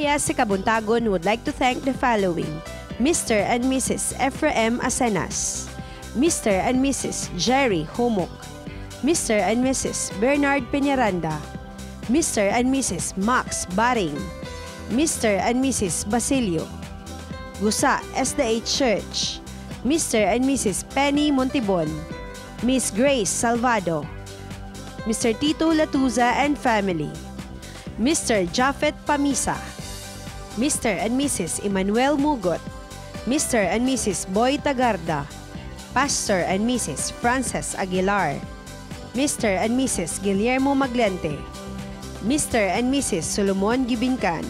Panimbaya sa Kabuntagon would like to thank the following: Mr. and Mrs. Ephraim Asenas, Mr. and Mrs. Jerry Humok, Mr. and Mrs. Bernard Peñaranda, Mr. and Mrs. Max Baring, Mr. and Mrs. Basilio, Gusa SDA Church, Mr. and Mrs. Penny Montibon, Miss Grace Salvado, Mr. Tito Latuza and family, Mr. Jafet Pamisa, Mr. and Mrs. Emmanuel Mugot, Mr. and Mrs. Boy Tagarda, Pastor and Mrs. Frances Aguilar, Mr. and Mrs. Guillermo Maglente, Mr. and Mrs. Solomon Gibincan.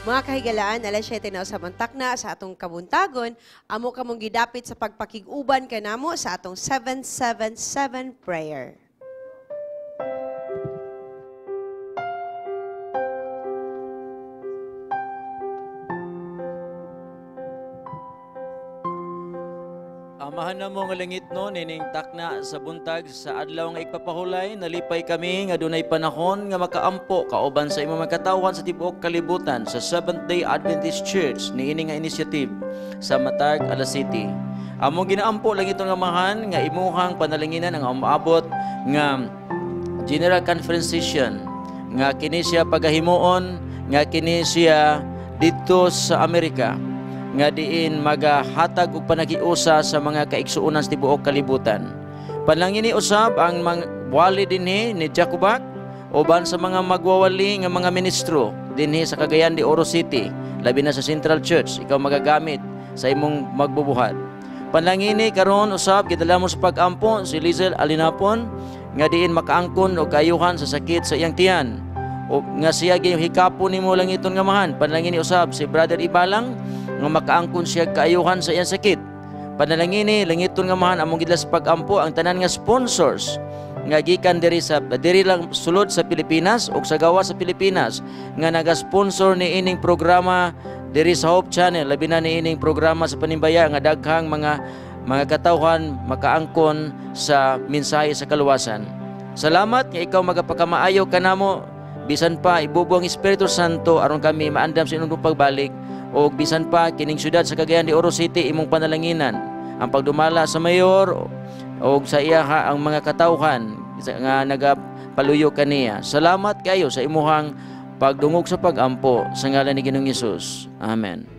Mga kahigalaan, alas 7 na usab ang takna sa atong kabuntagon, amo kamong gidapit sa pagpakig-uban kanamo sa atong 777 prayer. Amahan na mo nga langit no, nining takna sa buntag sa adlaw nga igpapahulay, nalipay kami nga dunay panahon nga makaampo kauban sa imong mga katawhan sa tibuok kalibutan sa Seventh-day Adventist Church niini nga initiative sa Matag Alas City. Among ginaampo langit nga amahan nga imuhang panalanginan ang umaabot nga General Conference Session nga kini siya pagahimuon nga kini siya didto sa Amerika nga diin magahatag og panagiusa sa mga kaigsuonan sa tibuok kalibutan. Panalangini usab ang wali dinhi ni Jacobac uban sa mga magwawali nga mga ministro dinhi sa Cagayan de Oro City, labi na sa Central Church, ikaw magagamit sa imong magbubuhat. Panalangini karon usab gidala mo sa pag-ampo si Lizel Alinapon nga diin makaangkon og kaayuhan sa sakit sa iyang tiyan. O nga siya gihikapon nimo langiton nga mahan. Panalangini usab si Brother Ibalang nga makaangkon siya kaayuhan sa iyang sakit. Panalangini langiton nga mahan among gidala sa pag-ampo ang tanan nga sponsors nga gikan diri sa diri lang sulod sa Pilipinas ug sa gawas sa Pilipinas nga naga-sponsor niining programa diri sa Hope Channel, labi na niining programa sa Panimbaya nga daghang mga katawhan makaangkon sa mensahe sa kaluwasan. Salamat nga ikaw magapakamaayo kanamo bisan pa ibubo ang Espiritu Santo aron kami maandam sa imong pagbalik o bisan pa kining syudad sa Cagayan de Oro City imong panalanginan ang pagdumala sa mayor o sa iya ang mga katawhan nga nagapaluyo kaniya. Salamat kayo sa imuhang pagdungog sa pagampo sa ngalan ni Ginoong Hesus. Amen.